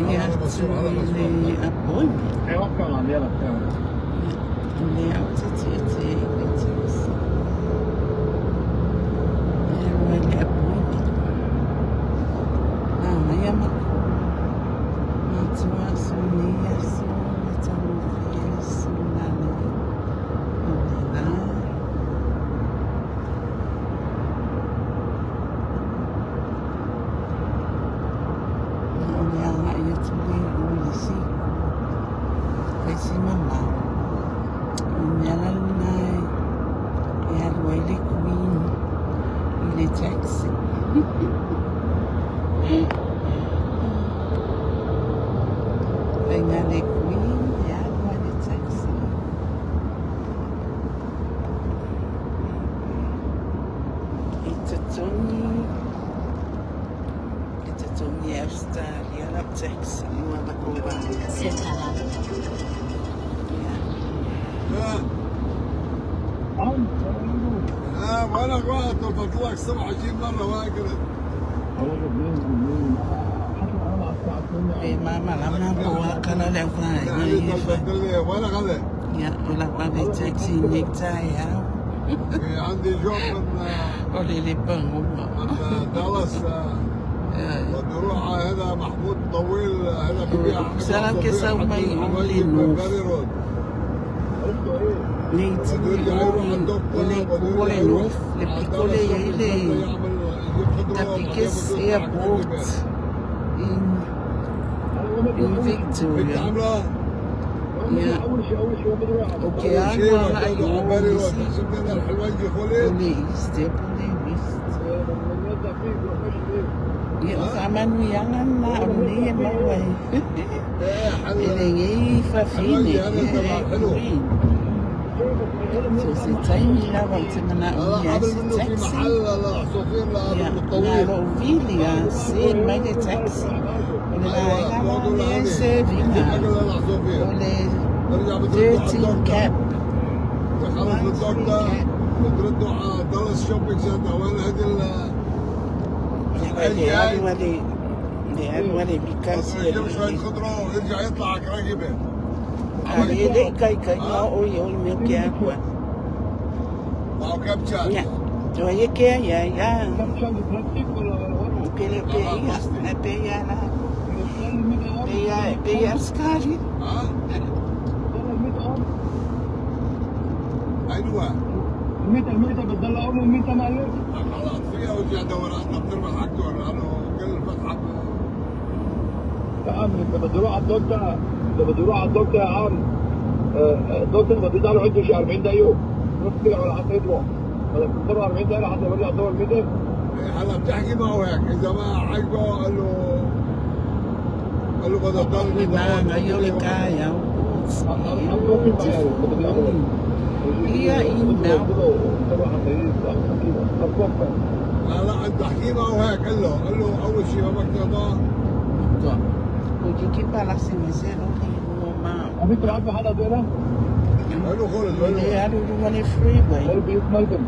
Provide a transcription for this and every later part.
Ia, le agai atu i le appointment. Ia, o lea ou te tietie i le taxi. E alu ai i le appointment. Manaia ma matua aso nei aso matagofie le manaia o le la. O le agai atu lea i o i le isi isi mamao. O le mea la lena e alu ai le Queen i le taxi. Faiga le Queen e alu ai le taxi. I totogi i totogi e Australia lau taxi ua lako Setala. Yeah. اه وانا رحت وقلت لك الصبح اجيب مره ما قلت. E malamalama po o akala le vaega يعني e fai. بدل لي ولا غلي. Ia, o lau ave taxi nei taeao. في عندي job من O le le pagua. من دالاس، بدي اروح على هذا محمود طويل، هذا ببيع Será que são mai o le novo? Valley Road. Le tini o le ku o le nofu, le piko le iai le Tapikes Airport in Victoria. Ia, o ke alu agai i o le isi o le East ea po o le West. Ia, o faamanuiaga lena o lenei e maua ai e lenei fafine e Queen. So se taimi lava ou te manaomia ai قبل se منه في taxi. محل للعصافير. Ia, لابو na الطويل. lou vili a se mai le taxi. O le vaega la lea e servina اكل للعصافير. o le برجع بتردوا على 13 الدكتور. cab. بخلص الدكتور بتردوا على دالاس shopping center، وين هذه Le alu a le le alu a le mikasi e يجيب شوية le خضرة ويرجع يطلع على كراجبة. Ali e le ikaika i o i o i mea o ke akua. معه كابتشات. Ia, o ai e ke ai ai a. O ke le pe ia, e pe ia la. Pe ia, pe ia skari. ها؟ ايوه. الميتة بتضل اول الميتة معلش. خلاص فيها وجع دور احنا بتربح اكثر لانه كل فتحه. يا عم انت بده يروح على الدكتور، انت بده يروح على الدكتور يا عم. الدكتور بده يضل عنده شي 40 دقيقة نص ساعة ولا حتى يطلع، بدك تنطره 40 دقيقة لحتى يرجع دور الميتة. إيه، هلا بتحكي معه هيك، اذا ما عجبه قال له بدها تضل. Le manga i o le kaea o Beautiful. Ia i Melbourne. لا لا، انت احكي معه هيك، قال له اول شيء ما بدك تقضى. O ke ke palasi me se o ke o ma. انت عارف حدا دولة؟ قال له خلص، قال Le له alu runga le freeway. قالوا بيوت ملبن.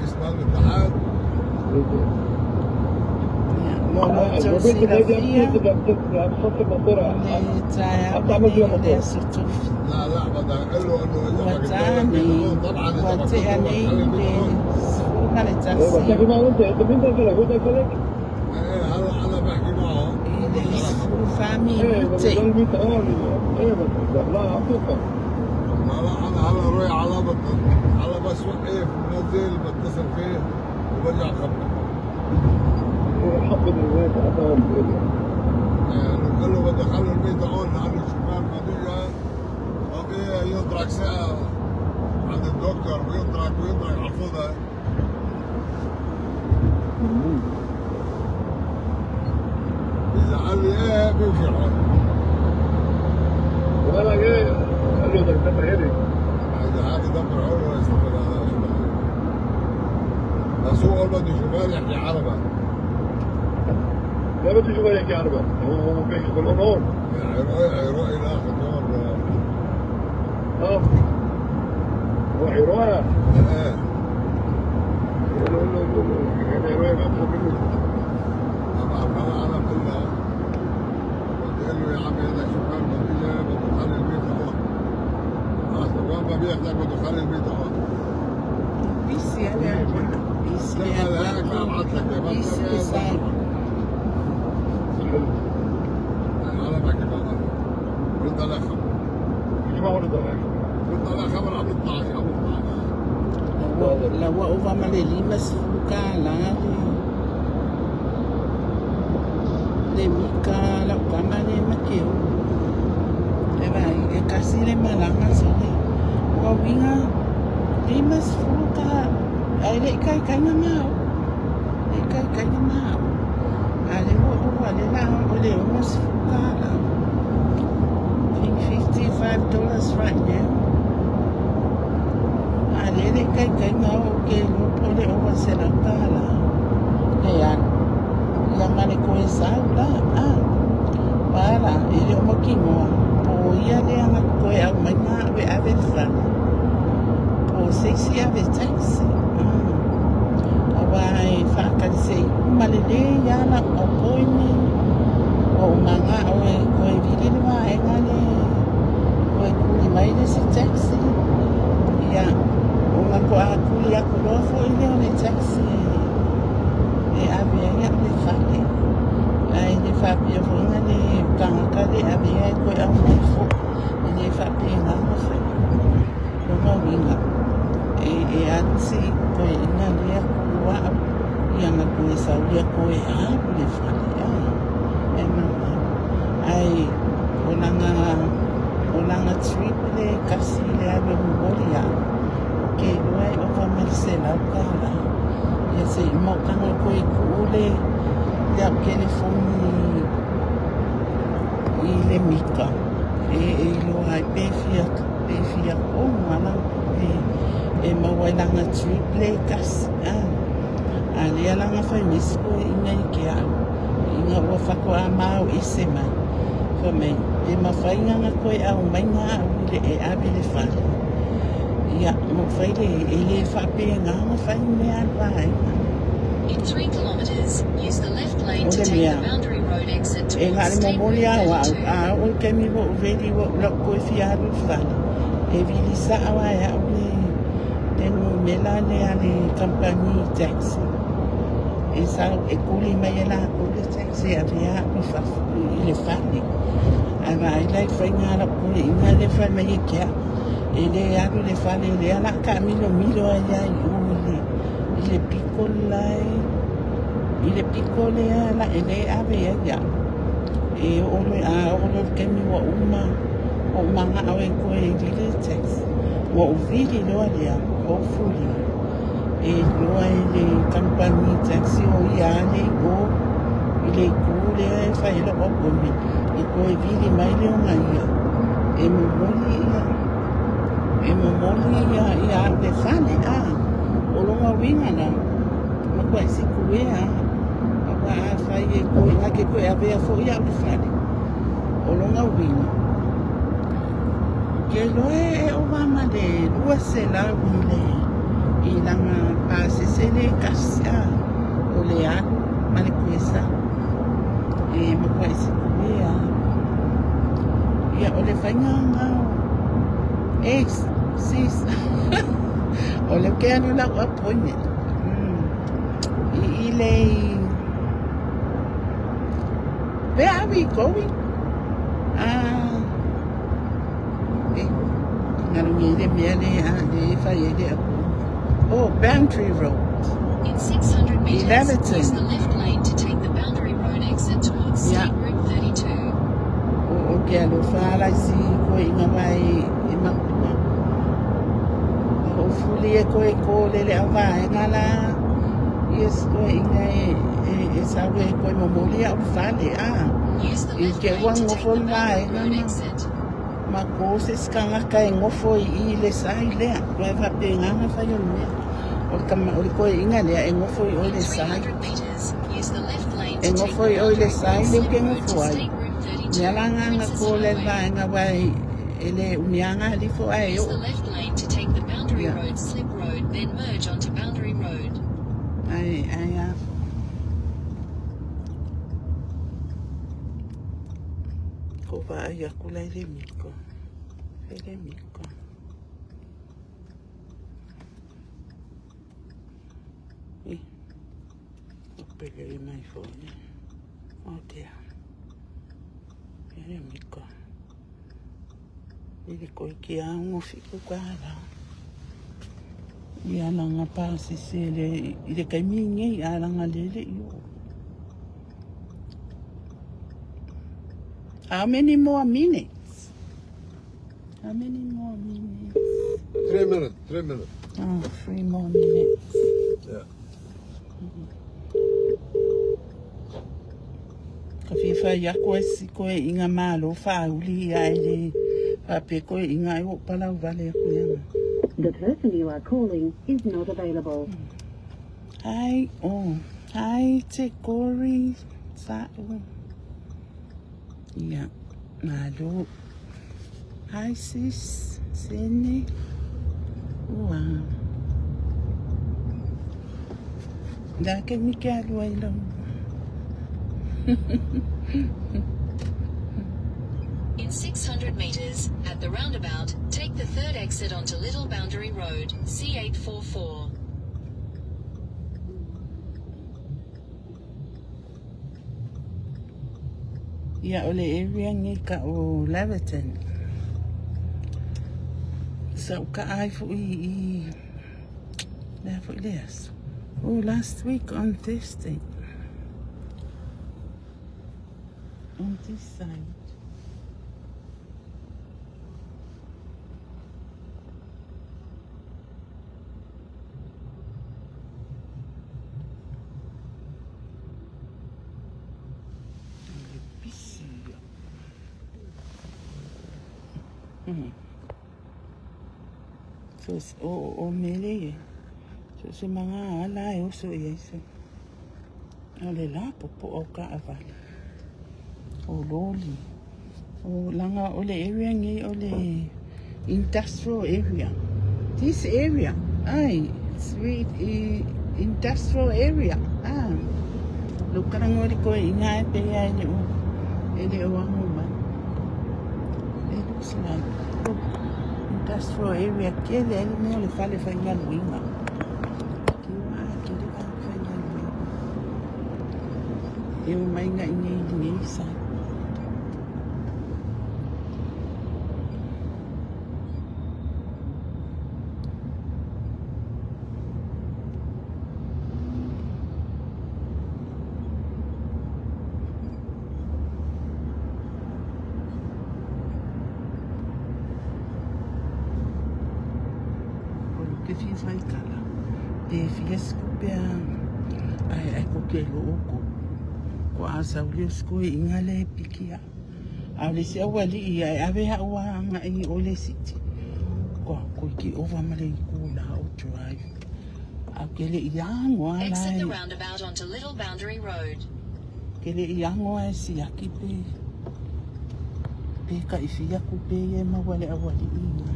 اسمع الاتحاد. Ia, mo mo tau silafia. Le taeao lenei o le aso Tofi. لا لا، بدها قال له انه اذا Ua بدك tā تضل nei, طبعا اذا ua بدك tea تضل nei خلي le الميتة. 10 ma le بتحكي tasi. معه انت؟ انت مين دخلك؟ هو دخلك؟ ايه، هلا انا بحكي معه. I le 14 ايه minute. بس الميتة هون، ايه بس لا عم توقف. لا لا، انا هلا روي على بطل، هلا بس وقف نزل بتصل فيه وبرجع بخبره. حب البيت عطاهم. يعني قال له بدي اخلي الميتة هون لانه الشوفان ما ما بينطرك ساعة عند الدكتور وينطرك وينطرك على الفضاء. اذا قال لي ايه بيمشي الحال. وقال لك ايه؟ قال له بدك تدبر هيك. اذا هذا دبر عمره يستفيد، هذا شو بده، بس هو قال بده شوفان يحكي عربي. ما بده شو يحكي عربي، هو بيحكي بالقرآن هون. يعني يروح الى اخر يوم. اه هو عراق. ايه. ما بخمنه. فانا بقول له بدي اقول له يا عمي هذا شوفان بدي بده يخلي البيت هون. اصل وين ما بياخذك بده يخلي البيت هون. Isi ale isi لما هيك ببعث لك يا isi le sa. انا بحكي معك. رد على خبر. يجي معه رد عليك. رد على خبر قبل 12، قبل 12. La ua ova ma le 50 tala le mika lau tama le makeu. E vai, e kasi le malaga sole. Ua uiga 50 tala. Ae le i kaikaina ma au. Le i kaikaina ma au. A le ua ova le la o le 60 tala. Think $55 right now. A le le kaikaina o ke iloa po o le ova $100. Le alu. Ia ma le koe sau la, a. Pala, e le o mautinoa. Po o ia lea na toe aumai na au e ave le fale. Po o se isi ave taxi. Auā e faakalisei uma lelei lava lau appointment. Ua ou manao e toe vili le vaega lea e toe tuli mai le isi taxi. Ia, ona toa tuli atu loa foi lea o le taxi e ave ai au i le fale. Ae le faapea foi na le tagata le avea e toe aumai foi. E le faapena ona fai. Lona uiga, e alu si toeaina lea tu au, ia na toe sau lea toe alu i le fale. E maumau. Ae o lana trip le tasi le alu e momoli au, ou te iloa e ova ma le $100. Ia se i uma ou tago e toe tuu le au telefoni i le mita e iloa ai pe fia tonu lava lana tupe e maua ai lana trip le tasi. A lea la na fai mai si toeaina ia te au, ina ua faatoa mao ese mai, fai mai, pe mafai ona toe aumai au e ave i le fale. Ia, na ou fai lea, e le faapena ona fai mea a le vaega. In 3 kilometres, use the left lane O to le take mea, the Boundary Road exit e towards na o le State momoli Route lava o au, 32. a oo i le taimi ua ou veli ua ou lau toe fia alu i le fale, e vili sao lava e au le numera lea a le kamupani taxi. E sau e tuli mai e latou le taxi e avea au i fafo i le fale. Ae vaai la i faiga a lau toeaina lea e fai mai e te au. E le alu i le fale lea o le a taamilomilo ai lava i o i le pito le la i le pito lea e le ave ai au. E oo loa a oo loa i le taimi ua uma ua ou manao e toe vili le taxi, ona ou vili loa lea, hopefully e iloa e le kamupani taxi o ia lava le i o i le itu lea e fai ai lau appointment, ona toe vili mai lea ona ia e momoli ia au i le fale. O lona uiga la, matuai sikuea lava. Aua afai e toe na te toe avea foi au i le fale, o lona uiga, ou te iloa e ova ma le 200 i lana pasese le tasi, o le alu ma le toe sau. E matuai sikuea lava. Ia, o le faiga lena o e sis. O lea ou te alu i lau appointment. I le Where are we going? Ah, e, ngalo nge le mea le a le fai ai le appointment. Oh, Boundary Road. In 600 metres, Laverton. use the left lane to take the Boundary Road exit towards Yeah. State Route 32. O ke alofa la si koe inga mai e makua. Hopefully e koe ko lele au vaega la. Yes, koe inga e sau e koe momoli au fale. Use the I left ke lane ua to take ngofo the le Boundary vaega Road ma. exit. Ma ko se sikagaka e ngofo i i le sai lea. Ua e faapena ona fai o le mea. O le tama, o le toeaiga lea e nofo i o i In le sai. 300 metres, use the left lane E to take nofo the i o i le Boundary sai Road le ou slip te road to nofo ai. State Route Mea la 32, agaga Princes ko le Highway. vaega aua e le umiaga alifo ae Use the oo. left lane to take the Boundary Ia. Road slip road, then merge onto Boundary Road. Ae, ae a. Ko vaai aku la i le miko. I le miko. I. O pele i mai fo. Oh dear. I le miko. I le koi ki a ngo fiku ka la. Ia langa pa sese le i le kaimi ngei a langa lele i o. How many more minutes? How many more minutes? 3 minutes, 3 minutes. Oh, 3 more minutes. Yeah. Ka fia fai aku ai si koe i ngā malo whāuli i ai le whape koe i ngā o palau vale aku ia. The person you are calling is not available. Hi, oh, hi te kori sa'u. Ia, malo. Hi sis, Sene. Ua. La ke mi ke alua i lau. In 600 meters, at the roundabout, take the third exit onto Little Boundary Road, C844. Ia o le area ngi ka o Laverton. Sa uka ai fu i lea foi le aso. Oh, last week on Thursday. On this side. Le pisi. So, o mele e. So, se mga ala e oso i se. O le la popo o ka avali. O loli. O langa o le area ngi o le industrial area. This area, ai, it's really industrial area. Ah. Lo karangori ko i ngā e pe ai le o e le o ango mai. It looks like oh, industrial area ke le ele mea o le fale whainga luinga. Ki wa ke le fale whainga luinga. E o mai ngā i nei nei sa. O lo ke fia whai kala. Te fia skupea ai ai ko ke lo o ko. Ko a sauli o sko i ngā le pikia. A le se awa li i ai ave ha ua nga i o le city. Ko ko ki ova male i ku la o drive. A ke le i ango a Exit the lai. roundabout onto Little Boundary Road. Ke le i ango a si aki pe. Pe ka i fia ku pe e maua le awa li i ngā.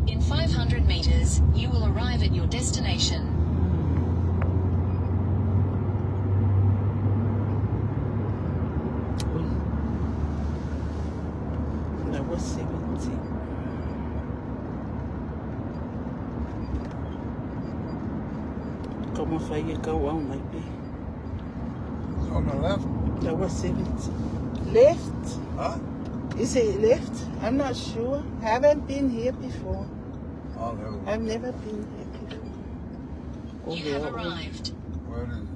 In 500 meters, you will arrive at your destination. Oi. That was 70. Como fai e kau au mai pe. It's on the left. That was 70. Left? Huh? Is it left? I'm not sure. Haven't been here before. I'll have a I've never been here before. Oh, You have yeah. arrived. Where is it?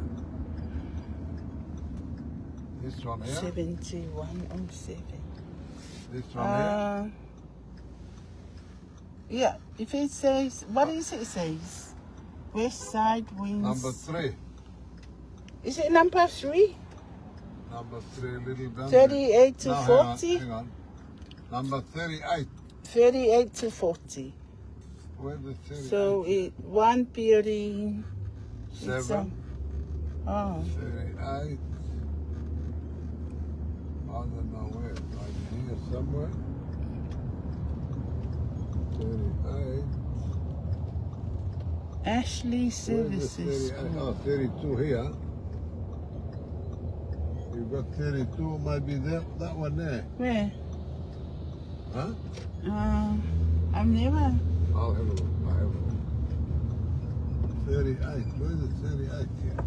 This one here? 7107. This one here? Yeah, if it says, what is it says? West Side Wings. Number 3. Is it number 3? Number 3, Little Boundary. 38 to No, hang on, 40? hang on. Number 38. 38 to 40. Where's the 38? So it one building. It's, 7. oh, 38. I don't know where. Right here somewhere. 38. Ashley Where's the Services. 38? Oh, 32 here. I've got 32, maybe that, that one there. Where? Huh? I've never. I'll have a look. I'll have a look. 38. Where's the 38 here?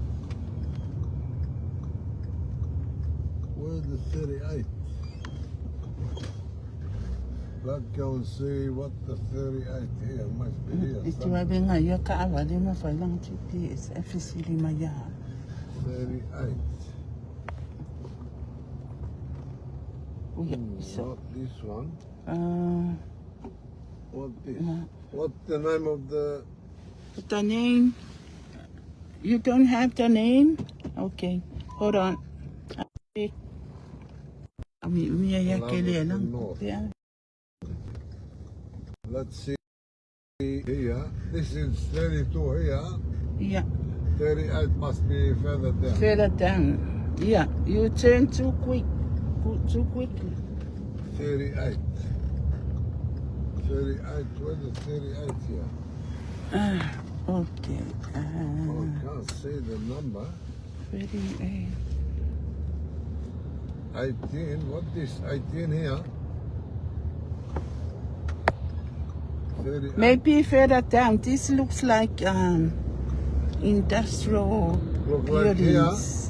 Where's the 38? Let's go and see what the 38 here must be here. I te wabenga ia ka awale ma failang GPS FCD ma ya. 38. Uia, so. Not this one. What this? No. What's the name of the... The name? You don't have the name? Okay, hold on. Mi mi ya ke le Love lang. North. Yeah. Let's see here. This is 32 here. Yeah. 38 must be further down. Further down. Yeah, you turn too quick. Too quickly. 38. 38, where's the 38 here? Okay. Oh, I can't see the number. 38. 18, what this 18 here? 38. Maybe further down. This looks like industrial Look like here. buildings.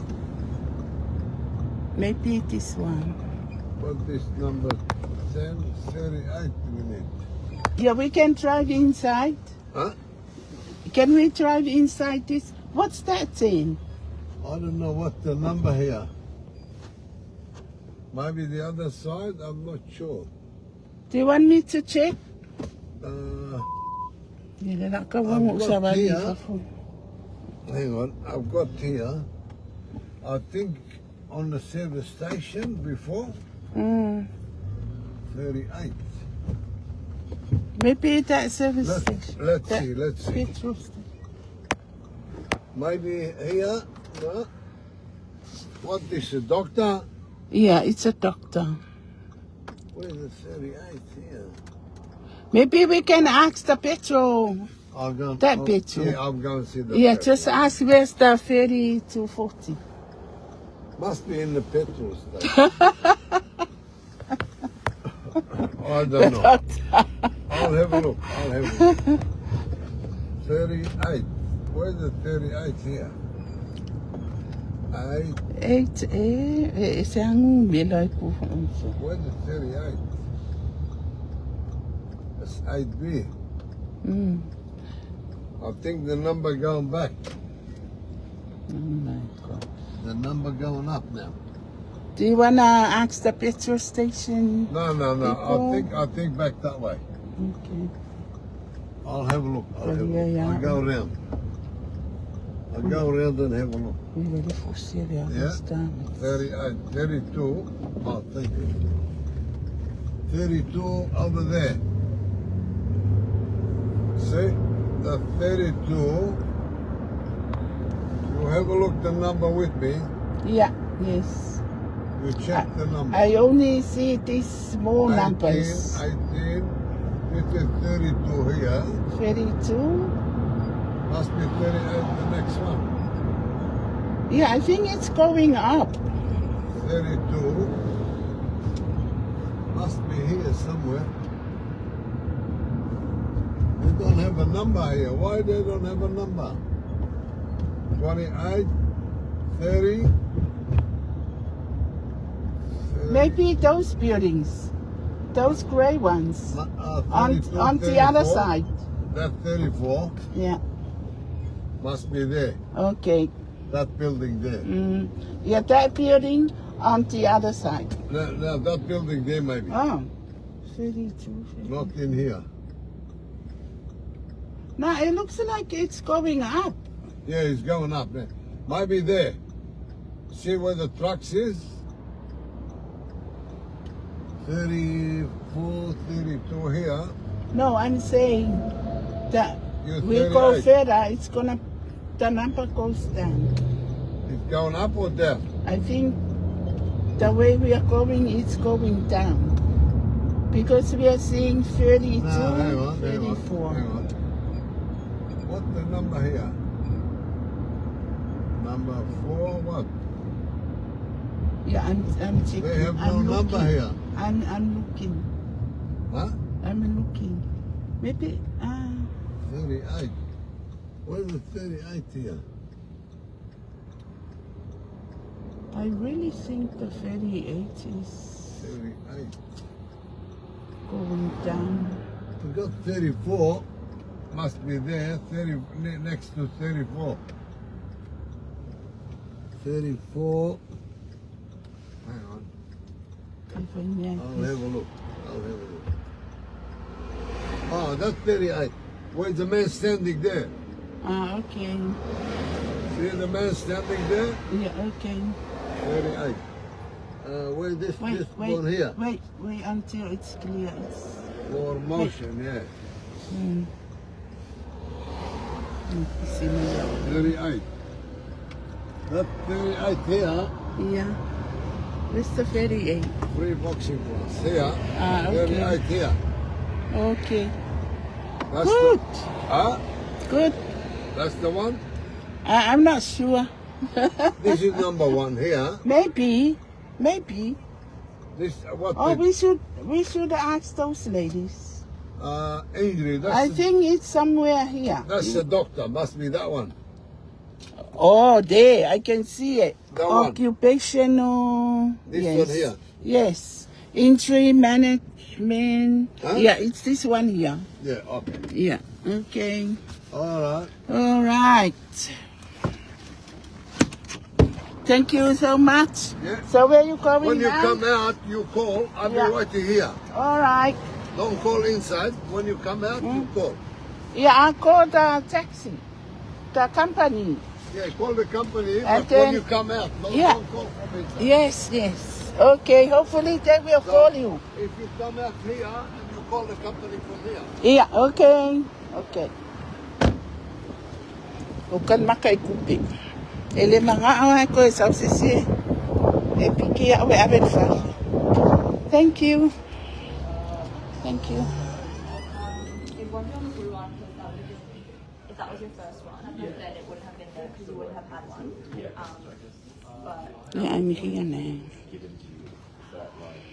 Maybe this one. What this number? 10, 38 we need. Yeah, we can drive inside. Huh? Can we drive inside this? What's that thing? I don't know what the number here. Maybe the other side, I'm not sure. Do you want me to check? I've got here. Hang on, I've got here, I think on the service station before, 38. Maybe that service station. Let's That see, let's see. Petrol station. Maybe here, no. What is a doctor? Yeah, it's a doctor. Where's the 38 here? Maybe we can ask the petrol. I'll go, That I'll, petrol. Yeah, I'm going to see the Yeah, petrol. just ask where's the 30 to 40. Must be in the petrol station. I don't know. I'll have a look. I'll have a look. 38. Where's the 38 here? 8. 8 eh, se ang mela ku. Where's the 38? It's 8B. I think the number going back. Oh my God. The number going up now. Do you wanna ask the petrol station? No, no, no. People? I think back that way. Okay. I'll have a look. I'll have a Yeah, look. yeah. I'll go round. I'll go round and have a look. We really foresee the Yeah. 38, 32. Oh, thank you. 32 over there. See? The 32. You have a look the number with me. Yeah, yes. You check the number. I only see these small 19, numbers. 18. This is 32 here. 32? Must be 38 the next one. Yeah, I think it's going up. 32. Must be here somewhere. They don't have a number here. Why they don't have a number? 28, 30. 30. Maybe those buildings, those grey ones, 32, on the other 34. side. That 34 Yeah. must be there. Okay. That building there. Yeah, that building on the other side. No, no, that building there maybe. Oh, 32. 30. Not in here. Now it looks like it's going up. Yeah, it's going up there. Maybe there. See where the trucks is? 34, 32 here. No, I'm saying that You're we go 38. further, it's gonna, the number goes down. It's going up or down? I think the way we are going, it's going down. Because we are seeing 32, No, hang on, hang on, 34. hang on. What's the number here? Number 4, what? Yeah, I'm checking. They have no I'm number looking. here. I'm looking. Huh? I'm looking. Maybe 38. Where's the 38 here? I really think the 38 is 38. going down. We got 34. Must be there. 30 next to 34. 34. Hang on. I'll have a look. I'll have a look. Oh, that's 38. Where's the man standing there? Ah, okay. See the man standing there? Yeah, okay. 38. Where this Wait, this wait, one here? wait, wait until it's clear. It's For motion, yeah. see me. 38. That 38 here, Yeah. Where's the 38? free boxing class. Here. Ah, okay. 38 here. Okay. That's Good. The, huh? Good. That's the one? I'm not sure. This is number one here. Maybe. Maybe. This what Oh, the, we should ask those ladies. injury. That's I the, think it's somewhere here. that's the doctor. Must be that one. Oh, there I can see it. That one. Occupational. This yes. one here. Yes. Entry management. Huh? Yeah, it's this one here. Yeah. Okay. Yeah. Okay. All right. All right. Thank you so much. Yeah. So where you going When you now? come out, you call. I'll Yeah. be waiting here. All right. Don't call inside. When you come out, you call. Yeah, I call the taxi, the company. Yeah, call the company. And But when then- you come out, don't, Yeah. don't call from inside. Yes, yes. Okay. Hopefully they will So, call you. If you come out here and you call the company from here. Yeah, okay. Okay. O kan maka i kupe. E le manga au ko e sau se se. E piki au e ave le whare. Thank you. Thank you. It won't be on the blue one because that would have been, if that was your first one, then it wouldn't have been there because you wouldn't have had one. But Yeah, I'm here now. given to you that like